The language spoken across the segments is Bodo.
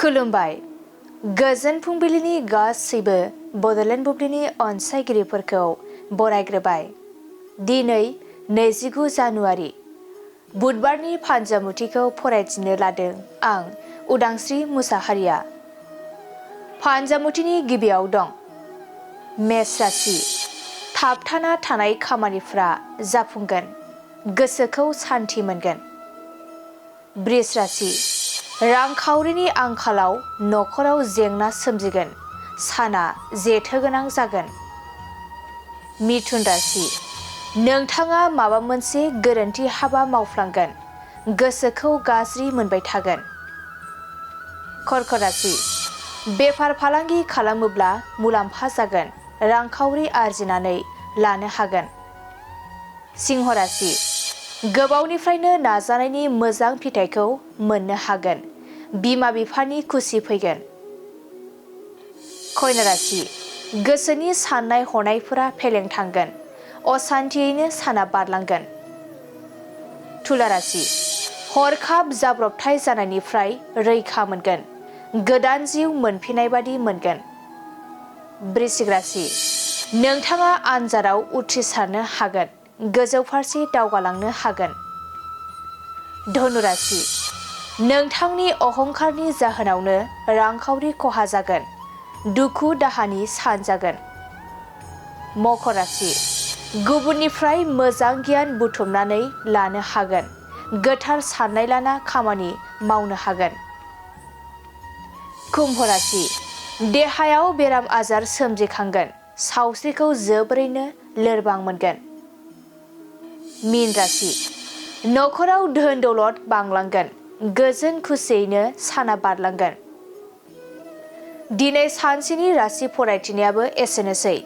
खुलुमबाय। गोजोन फुंबिलिनि गासैबो बड'लेण्ड बुब्लिनि अनसायगिरिफोरखौ बरायग्रोबाय। दिनै 29 जानुवारि बुधबारनि फान्जामुथिखौ फरायथिनो लादों आं उदांस्रि मुसाहारिया। फान्जामुथिनि गिबियाव दं मेष राशि। थाबथाना थानाय खामानिफ्रा जाफुंगोन, गोसोखौ सान्थि मोनगोन। बृष राशि। रांखावरिनि आंखालाव नखराव जेंना सोमजिगोन, साना जेथोगोनां जागोन। मिथुन राशि। नोंथाङा माबा मोनसे गोरोन्थि हाबा मावफ्लांगोन, गोसोखौ गाज्रि मोनबाय थागोन। कर्कट राशि। बेफार फालांगि खालामोब्ला मुलाम्फा जागोन, रांखावरि आरजिनानै लानो हागोन। सिंह राशि। गोबावनिफ्रायनो नाजानायनि मोजां फिथाइखौ मोननो हागोन, बिमा बिफानि खुसि फैगोन। कन्या राशि। गोसोनि साननाय हनायफोरा फेलें थांगोन, असान्थियैनो साना बारलांगोन। तुला राशि। हरखाब जाब्रबथाय जानायनिफ्राय रैखा मोनगोन, गोदान जिउ मोनफिननाय बादि मोनगोन। वृश्चिक राशि। नोंथाङा आनजादाव उथ्रिसारनो हागोन, गोजौ फारसे दावगालांनो हागोन। धनु राशि। नोंथांनि अहंकारनि जाहोनावनो रांखावरि खहा जागोन, दुखु दाहानि सान जागोन। मकर राशि। गुबुननिफ्राय मोजां गियान बुथुमनानै लानो हागोन, गोथार साननाय लाना खामानि मावनो हागोन। कुम्भ राशि। देहायाव बेराम आजार सोमजिखांगोन, सावस्रिखौ जोबोरैनो लोरबां मोनगोन। मीन राशि। नखराव धोन दौलत बांलांगोन, गोजोन खुसियैनो साना बारलांगोन। दिनै सानसेनि राशि फरायथिनायाबो एसेनोसै।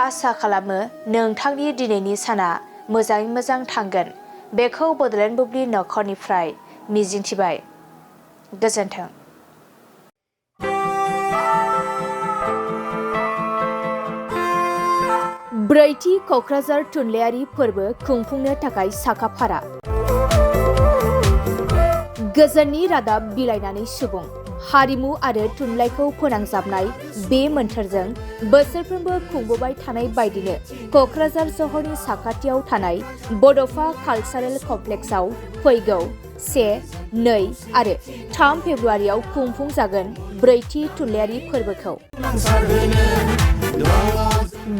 आसा खालामो नोंथांनि दिनैनि साना मोजाङै मोजां थांगोन, बेखौ बड'लेण्ड बुब्लि नखरनिफ्राय मिजिंथिबाय। गोजोन्थों। ब्रैथि क'क्राझार थुनलाइयारि फोरबो खुंफुंनो थाखाय साखाफारा। गोजोननि रादाब बिलाइनानै सुबुं हारिमु आरो थुनलाइखौ फोनांजाबनाय बे मोन्थोरजों बोसोरफ्रोमबो खुंबोबाय थानाय बायदिनो क'क्राझार सहरनि साखाथियाव थानाय बड'फा कालचारेल कमप्लेक्सआव फैगौ 1, 2 आरो 3 फेब्रुवारियाव खुंफुंजागोन ब्रैथि थुनलाइयारि फोरबोखौ।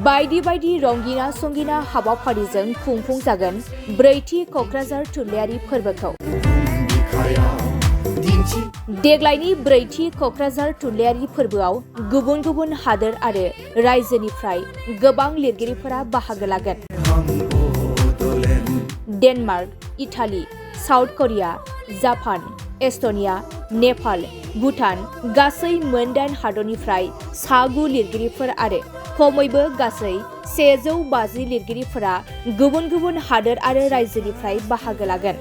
बायदि बायदि रंगिना संगिना हाबाफारिजों खुंफुंजागोन ब्रैथि क'क्राझार थुनलाइयारि फोरबोखौ। देग्लायनि ब्रैथि क'क्राझार थुनलाइयारि फोरबोआव गुबुन गुबुन हादोर आरो रायजोनिफ्राय गोबां लिरगिरिफोरा बाहागो लागोन। Denmark, Italy, South Korea, Japan, Estonia, Nepal, Bhutan गासै मोन 8 हादरनिफ्राय 9 लिरगिरिफोर आरो खमैबो गासै 150 लिरगिरिफोरा गुबुन गुबुन हादोर आरो रायजोनिफ्राय बाहागो लागोन।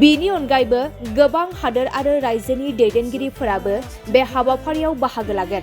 बिनि अनगायैबो गोबां हादोर आरो रायजोनि दैदेनगिरिफोराबो बे हाबाफारियाव बाहागो लागोन।